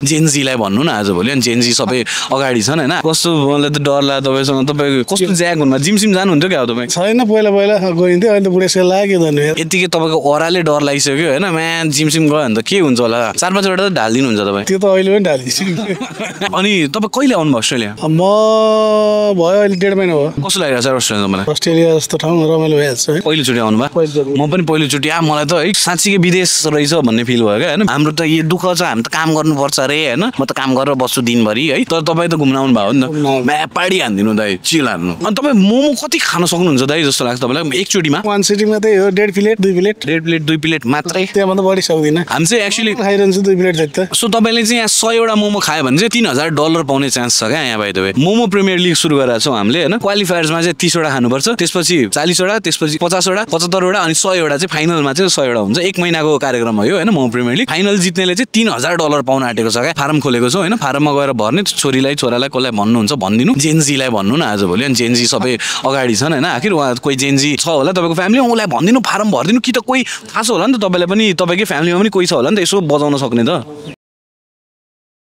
जेन्जीलाई भन्नु न आजभोलि अनि जेन्जी सबै अगाडि छन् हैन कस्तो मलाई त डर लाग्यो तपाईसँग तपाईँ कस्तो ज्याक हुनुहुन्छ जिम सिम जानुहुन्थ्यो क्या तपाईँ छैन पहिला गइन्थ्यो अहिले त बुढेसकाल लाग्यो धन्नु यतिकै तपाईँको ओराले डर लागिसक्यो हैन म्यान जिम सिम गयो भने त के हुन्छ होला 4-5 वटा त ढालिदिनुहुन्छ तपाईँ त्यो त अहिले पनि ढालिदिन्छु अनि तपाईँ कहिले आउनुभयो अस्ट्रेलिया म भयो अहिले 1.5 महिना भयो कस्तो लागिरहेको छ अस्ट्रेलिया मलाई अस्ट्रेलिया जस्तो ठाउँ रमाइलो भइहाल्छ है पहिलोचोटि आउनुभयो म पनि पहिलोचोटि मलाई त है साँच्चीकै विदेश रहेछ भन्ने फिल भयो क्या हैन हाम्रो त यो दुःख छ हामी त काम गर्नुपर्छ अरे हैन म त काम गरेर बस्छु दिनभरि है तर तपाईँ त घुम्न आउनु भयो नि त म्या पाडी हान्दिनु दाइ चिल हान्नु अनि तपाईँ मोमो कति खान सक्नुहुन्छ दाइ जस्तो लाग्छ तपाईँलाई एकचोटिमा वान सिटिङमा त्यही हो 1.5 प्लेट 2 प्लेट 1.5 प्लेट 2 प्लेट मात्रै त्यहाँभन्दा बढी सक्दिनँ हामी चाहिँ एक्चुअली खाइरहन्छु 2 प्लेट जति त सो तपाईँले चाहिँ यहाँ 100 वटा मोमो खायो भने चाहिँ $3000 पाउने चान्स छ क्या यहाँ by the way Momo premier league सुरु गरेको छौँ हामीले हैन क्वालिफायर्समा चाहिँ 30 वटा खानुपर्छ त्यसपछि 40 वटा त्यसपछि 50 वटा 75 वटा अनि 100 वटा चाहिँ फाइनलमा चाहिँ 100 वटा हुन्छ 1 महिनाको कार्यक्रम हो यो हैन मोमो प्रिमियर लिग फाइनल जित्नेले चाहिँ $3000 पाउन आँटेको छ क्या फार्म खोलेको छौँ हैन फार्ममा गएर भर्ने छोरालाई कसलाई भन्नुहुन्छ भन्दिनु जेन्जीलाई भन्नु न आजभोलि अनि जेन्जी सबै अगाडि छन् हैन आखिर उहाँ कोही जेन्जी छ होला तपाईँको फ्यामिली उलाई भनिदिनु फार्म भरिदिनु कि त कोही थाहा छ होला नि त तपाईँलाई पनि तपाईँकै फ्यामिलीमा पनि कोही छ होला नि त यसो बजाउन सक्ने त